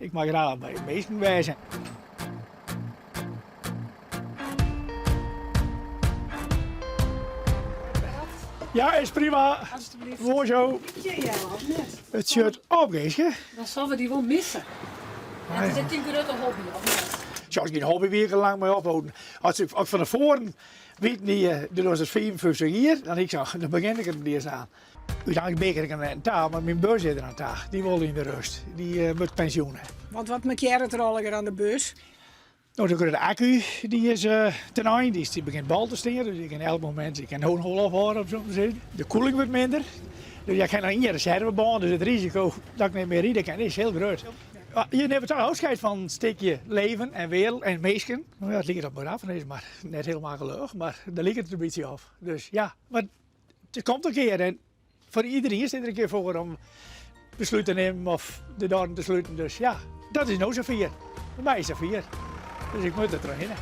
Ik mei graach by minsken wêze. Ja, is prima. Alsjeblieft. Moai zo. It sjocht op, Geeske. Dan sille we dy wol misse. Ja, it is ek dyn grutte hobby, of net? Sjoch, gjin hobby wie ik al lang mei opholden. As ik fan tefoaren witten hie, dit was it 55 jier, dan hie ik sein, dan begjin ik der net iens aan. Uteinlik bin ik der net ta, mar myn bus is der aan ta. Dy wol yn de rust. Dy moat pensjoen ha. Want wat mankearret der allegear oan de bus? No, de grutte akku dy is ten ein, dy begjint bal te stean, dus ik kin elk momint, ik kin no noch wol ophâlde om sa te sizzen. De koeling wurdt minder, dus ik ha noch ien reservebân, dus it risiko dat ik net mear ride kin is hiel grut. Je nimme toch ôfskied fan in stikje leven en wereld en minsken. No ja, it liket op begraffenis, mar net hielendal gelokkich, mar dêr liket it in bytsje op. Dus ja, mar it komt in kear en foar iederien stiet der in kear foar om beslút te nimmen of de doarren te sluten. Dus ja, dat is no safier. By my is safier. Dus ik moat der trochhinne.